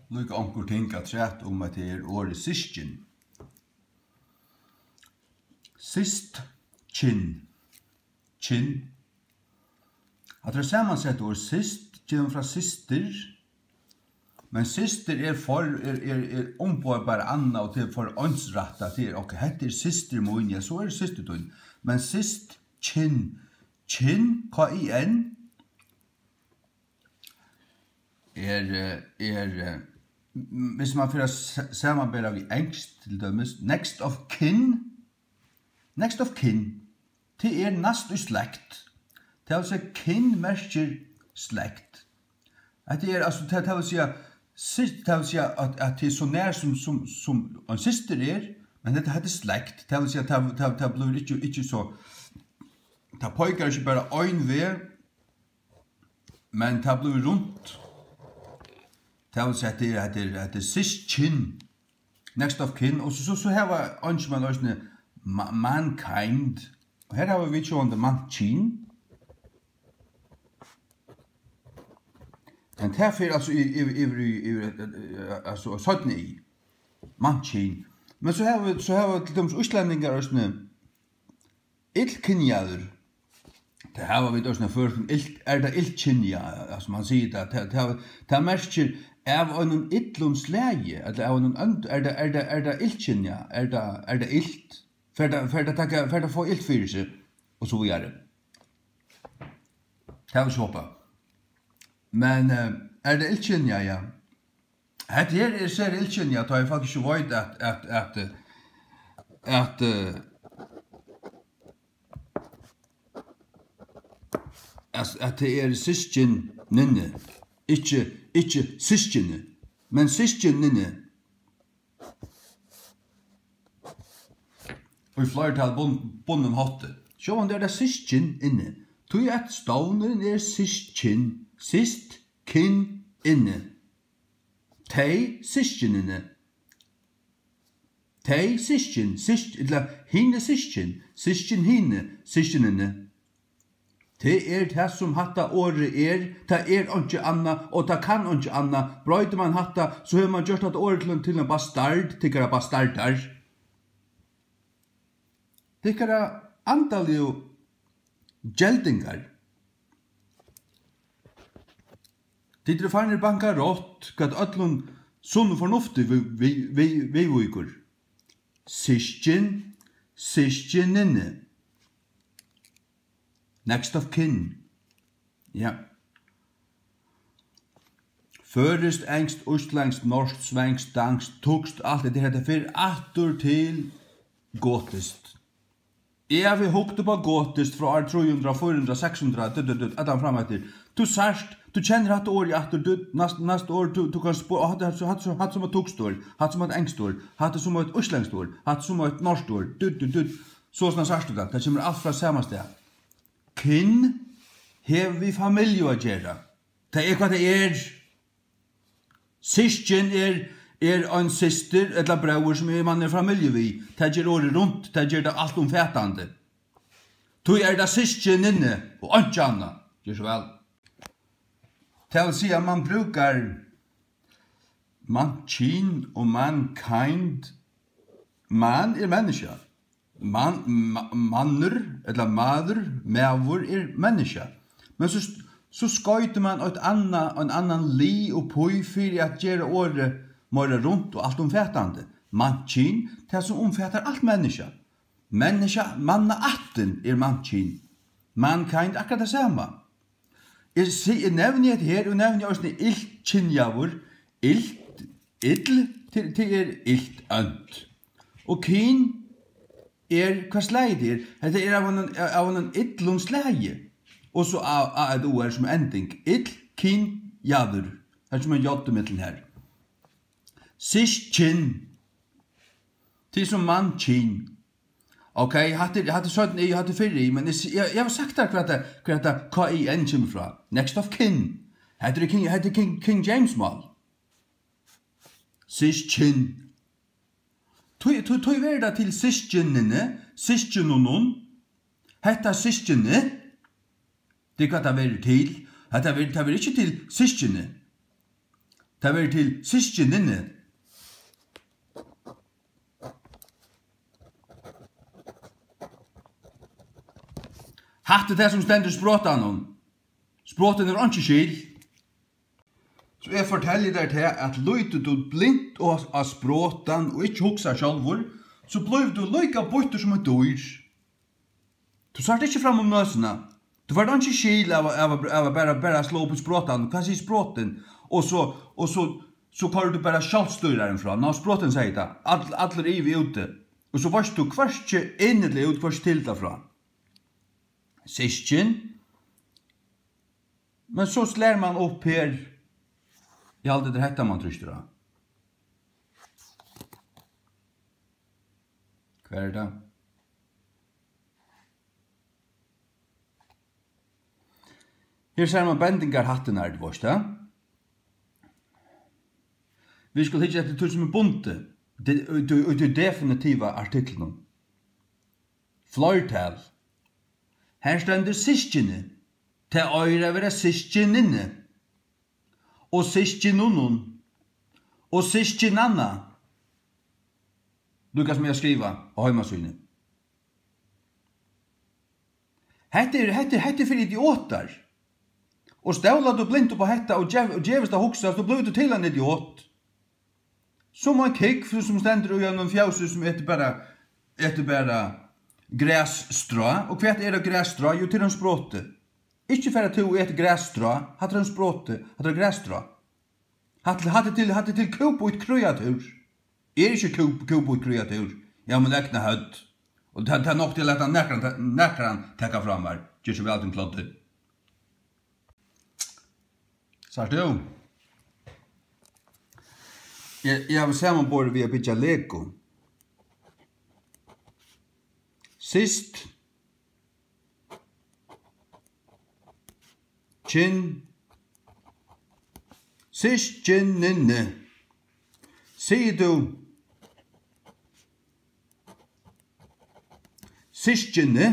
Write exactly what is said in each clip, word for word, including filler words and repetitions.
Líka onkur ting afturat um, at tað er orðið systkin. Syst, kinn, kinn. Hatta er samansett orð. Syst kemur frá systir, men systir er for, er, er, er umboðar bara annað, og tað er for einsrætta, tað er, ok, hetta er systir mín, ja, so er systir tín. Men syst, kinn, kinn, K I N, er, eh, er, eh, m-, hvis man fer at s-, samanbera við enskt, til dømis, next of kin, next of kin, tað er næst í slekt. Tað vil siga, kin merkir slekt. Hetta er, altso, tað, tað vil siga, syst-, tað vil siga, at, at tað er so nær sum, sum, sum ein systir er, men hetta, hetta er slekt. Tað vil siga, tað, tað, tað blívur ikki, ikki so, tað peikar ikki bara ein veg, men tað blívur runt. Tað vil siga, at tað er, at tað er, at tað er systkin, next of kin, og so, so, so hava eingilmenn eisini ma-, mankind, og her hava vit sjálvandi mannkyn. Men tað fer altso í, yvir, yvir í, yvir, eh, altso, seinni í, mannkyn. Men so hava vit, so hava til dømis íslendingar eisini, illkynjaður. Tað hava vit eisini á føroyskum, ilt, er tað illkynjað, altso, man sigur tað, tað, tað, tað merkir av einum illum slagi, ella av einum ónd-, er tað, er tað, er tað illkynjað, er tað, er tað ilt, fer tað, fer tað taka, fer tað fáa ilt fyri seg, og so víðari. Tað vil siga. Men, eh, er tað illkynjað, ja. Hetta her er sera illkynjað, tá ið fólk ikki veit, at, at, at, at, eh, at, at tað er systkininni, ikki, ikki systkini, men systkininni. Í fleirtal bun-, bundnum hátti. Sjálvandi er tað systkininni, tí at stovnurin er systkin, syst, kyn, inni. Tey systkinini. Tey systkin, syst-, ella hini systkin, systkin hini, systkinini. Tað er tað, sum hatta orðið er, tað er einki annað, og tað kann einki annað. Broytir mann hatta, so hevur mann gjørt hatta orðið til ein, til ein bastard, tykkara bastardar. Tykkara andaligu geldingar. Tit eru farnir bankarott, hvat øllum sunnum fornufti vi-, vi-, vi-, viðvíkur. Systkin, systkinini. Next of kin. Ja. Føroyskt, enskt, íslendskt, norskt, svenskt, danskt, týskt, alt hetta her, hetta fer aftur til gotiskt. Eg havi hugt upp á gotiskt frá ár trý hundrað, fýra hundrað, seks hundrað, dutt, dutt, dutt, allan fram eftir. Tú sært, tú kennir hatta orðið aftur, dutt, næst-, næsta orð, tú, tú kanst spáa, hatta, hatta, hatta, hatta sum eitt týskt orð, hatta sum eitt enskt orð, hatta sum eitt íslendskt orð, hatta sum eitt norskt orð, dutt, dutt, dutt. Sostatt sært tú tað, tað kemur alt frá sama stað. Kyn hevur við familju at gera. Tað er, hvat tað er. Systkin er, er ein systir ella bróðir, sum er, mann er familju við. Tað ger orðið runt, tað ger tað altumfatandi. Tí er tað systkinini og einki annað. Ger so væl. Tað vil siga, mann brúkar mannkyn og mankind. Man er menniskja. Man, ma-, mannur ella maður, maður er menniskja. Men so, so skoytir mann eitt annað, ein annan lið uppí fyri at gera orðið meira runt og altumfatandi. Mannkyn, tað sum umfatar alt menniskja. Menniskja, mannaættin er mannkyn. Mankind, akkurát tað sama. Eg si-, eg nevni hetta her, og nevni eisini illkynjaður, ilt, ill, til, til er ilt, ónt. Og kyn er, hvat slagið er. Hetta er av einum, av einum illum slagi. Og so a, a, ð, u, r sum ending. Illkynjaður. Tað er sum ein j ímillum her. Systkin. Tað er sum mannkyn. Ok, hatta er, hatta er seinni í, hatta er fyrr í, men eg, eg, eg havi sagt tær, hvat tað, hvat tað K I N kemur frá. Next of kin. Hetta er King, hetta er King, King James mál. Systkin. Tí, tí, tí verður tað til systkinini, systkinunum. Hetta systkinið. Tað er hvat tað verður til. Hetta ver-, tað verður ikki til systkini. Tað verður til systkininni. Hatta er tað, sum stendur í sprotanum. Sprotin hevur einki skil. So eg fortelji tær tað, at lítur tú blint á, á sprotan og ikki hugsar sjálvur, so blívur tú líka býttur sum eitt dýr. Tú sært ikki fram um nøsina. Tú fært einki skil av, av, av, av bara, bara at sláa upp í sprotan. Hvat sigur sprotin? Og so, og so, so koyrir tú bara sjálvstýraran frá. Ná, sprotin segði tað. All, allur ivi úti. Og so veitst tú hvørki inn ella út, hvørki til ella frá. Systkin. Men so slær mann upp her. Eg haldi, tað er hetta, mann trýstir á. Hvar er tað? Her sær mann bendingarhættirnar, tú veitst tað. Vit skulu hyggja eftir tí, sum er bundið, de-, í tí, í tí definitiva artiklinum. Fleirtal. Her stendur systkini. Tað eigur at vera systkininni. Og systkinunum. Og systkinanna. Líka sum eg skriva á heimasíðuni. Hetta er, hetta er, hetta er fyri idiotar. Og stólar tú blint upp á hetta og gev-, og gevist at hugsa, so blívur tú til ein idiot. Sum ein kúgv, sum stendur í einum fjósi, sum etur bara, etur bara grasstrá. Og hvat er eitt grasstrá? Jú, tað er ein sproti. Ikki fara tú og eta grasstrá. Hatta er ein sproti. Hatta er grasstrá. Hatta, hatta er til, hatta er til kúbít kreatur. Eg eri ikki kú-, kúbít kreatur. Eg havi mín egna høvd. Og tað, tað er nokk til at lata nakran ta-, nakran taka frá mær. Ger so væl, tín kloddi. Sært tú? Eg, eg havi samanborið við at byggja Lego. Syst. Kinn. Systkininni. Sigur tú systkini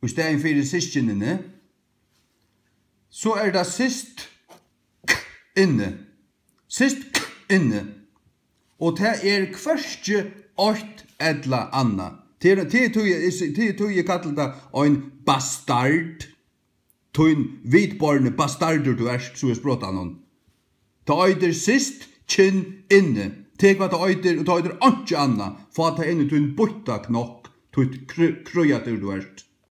í staðin fyri systkinini, so er tað syst k inni. Syst k inni. Og tað er hvørki eitt ella annað. Tað er, tað er tí, tað er tí, eg kalli tað ein bastard. Tín vitborni bastardur tú ert, so er sprotan hon. Tað eitur syst kinn inni. Tek hvat tað eitur, og tað eitur einki annað. Fá tað inn í tín býtta knokk, títt kr-, kreatur tú ert.